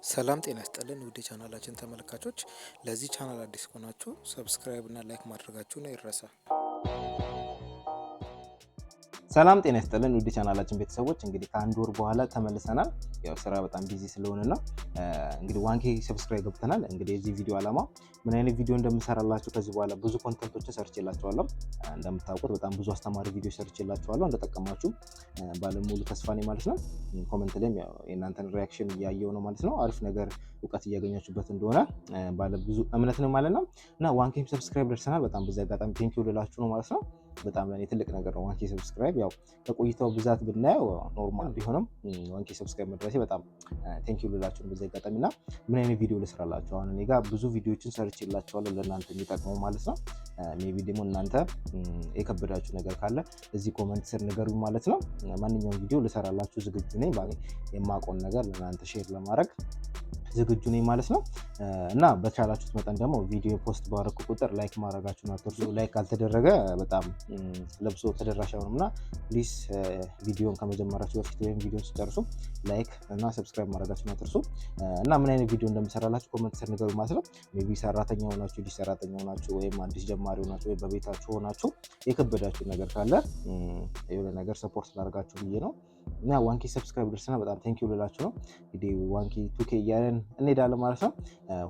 ሰላም ጤና ይስጥልን ውድ የቻናላችን ተመልካቾች፣ ለዚህ ቻናል አዲስ ከሆናችሁ subscribe እና like ማድረጋችሁን አይረሳ። ሰላም ጤና ይስጥልን ውድ ቻናላችን ቤተሰቦች፣ እንግዲህ ከአንድ ወር በኋላ ተመልሰናል። ያው ስራ በጣም busy ስለሆነ ነው። እንግዲህ 1K subscribe ገብተናል። እንግዲህ የዚህ ቪዲዮ ዓላማ ምን አይነት ቪዲዮ እንደምሰራላችሁ፣ ከዚህ በኋላ ብዙ content ኦችን ሰርቼላችኋለሁ። እንደምታውቁት በጣም ብዙ አስተማሪ ቪዲዮ ሰርቼላችኋለሁ። እንደጠቀማችሁ ባለሙሉ ተስፋ ነኝ ማለት ነው። Comment ላይም የእናንተን reaction እያየው ነው ማለት ነው። አሪፍ ነገር እውቀት እያገኛችሁበት እንደሆነ ባለ ብዙ እምነት ነው ማለት ነው። እና 1K subscribe ደርሰናል። በጣም በዚህ አጋጣሚ thank you ልላችሁ ነው ማለት ነው። በጣም ለእኔ ትልቅ ነገር ነው 1K subscribe። ያው ከቆይታው ብዛት ብናየው normal ቢሆንም 1K subscribe መድረሴ በጣም thank you ልላችሁ ነው በዚህ አጋጣሚ። እና ምን አይነት ቪዲዮ ልስራላችሁ? አሁን እኔ ጋር ብዙ ቪዲዮችን ሰርቼላችኋለሁ ለእናንተ የሚጠቅመው ማለት ነው። Maybe ደግሞ እናንተ የከበዳችሁ ነገር ካለ እዚህ comment ስር ንገሩኝ ማለት ነው። ማንኛውም ቪዲዮ ልሰራላችሁ ዝግጁ ነኝ። የማውቀውን ነገር ለእናንተ share ለማድረግ ዝግጁ ነኝ ማለት ነው። እና በቻላችሁት መጠን ደግሞ ቪዲዮ post ባደረኩ ቁጥር like ማድረጋችሁን አትርሱ። Like ካልተደረገ በጣም ለብዙ ሰው ተደራሽ አይሆንም እና please ቪዲዮን ከመጀመራችሁ በፊት ወይም ቪዲዮን ስትጨርሱ like እና subscribe ማድረጋችሁን አትርሱ። እና ምን አይነት ቪዲዮ እንደምሰራላችሁ comment ስር ንገሩ ማለት ነው። Maybe ሰራተኛ ሆናችሁ፣ አዲስ ሰራተኛ ሆናችሁ ወይም አዲስ ጀማሪ ሆናችሁ ወይም በቤታችሁ ሆናችሁ የከበዳችሁ ነገር ካለ የሆነ ነገር support ላደርጋችሁ ብዬ ነው። እና 1K subscribe ደርሰናል። በጣም thank you ልላችሁ ነው። እንግዲህ 1K፣ 2K እያለን እንሄዳለን ማለት ነው።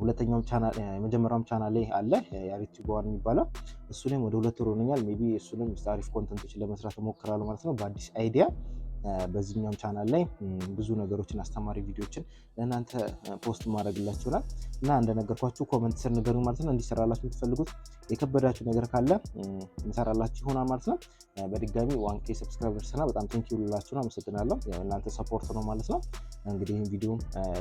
ሁለተኛውም ቻናል የመጀመሪያውም ቻናል ላይ አለ፣ ያሬት ቲዩብ የሚባለው፣ እሱ ላይም ወደ 2 ወር ሆኖኛል። Maybe እሱንም አሪፍ content ኦችን ለመስራት እሞክራለሁ ማለት ነው በአዲስ idea። በዚህኛውም ቻናል ላይ ብዙ ነገሮችን፣ አስተማሪ ቪዲዮችን ለእናንተ post ማድረግላችሁ ይሆናል። እና እንደነገርኳችሁ comment ስር ንገሩኝ ማለት ነው። እንዲሰራላችሁ የምትፈልጉት የከበዳችሁ ነገር ካለ እንሰራላችሁ ይሆናል ማለት ነው። በድጋሚ 1K subscribe ደርሰናል። በጣም thank you ልላችሁ ነው። አመሰግናለሁ። እናንተ support ነው ማለት ነው። እንግዲህ ይህን ቪዲዮ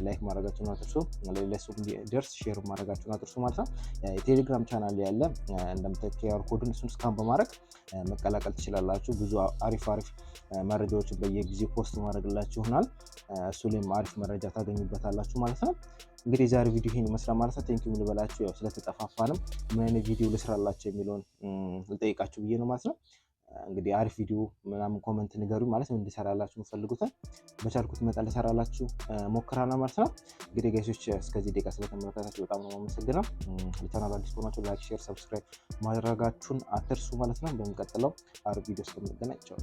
like ማድረጋችሁን አትርሱ። ለሌላ ሰው እንዲደርስ share ማድረጋችሁን አትርሱ ማለት ነው። የቴሌግራም ቻናል ያለ እንደምታዩት QR code ኡን እሱን scan በማድረግ መቀላቀል ትችላላችሁ። ብዙ አሪፍ አሪፍ መረጃዎችን በየጊዜው post ማድረግላችሁ ይሆናል። እሱ ላይም አሪፍ መረጃ ታገኙበታላችሁ ማለት ነው። እንግዲህ የዛሬ ቪዲዮ ይሄን ይመስላል ማለት ነው። Thank you ልበላችሁ፣ ያው ስለተጠፋፋንም ምን አይነት ቪዲዮ ልስራላችሁ የሚለውን ልጠይቃችሁ ብዬ ነው ማለት ነው። እንግዲህ አሪፍ ቪዲዮ ምናምን comment ንገሩኝ ማለት ነው። እንዲሰራላችሁ የምፈልጉትን በቻልኩት መጠን ልሰራላችሁ ሞክራለሁ ማለት ነው። እንግዲህ guys ኦች፣ እስከዚህ ደቂቃ ስለተመለከታችሁ በጣም ነው የማመሰግነው። ለቻናሉ አዲስ ከሆናችሁ like፣ share፣ subscribe ማድረጋችሁን አትርሱ ማለት ነው። በሚቀጥለው አሪፍ ቪዲዮ እስከምንገናኝ ቻው።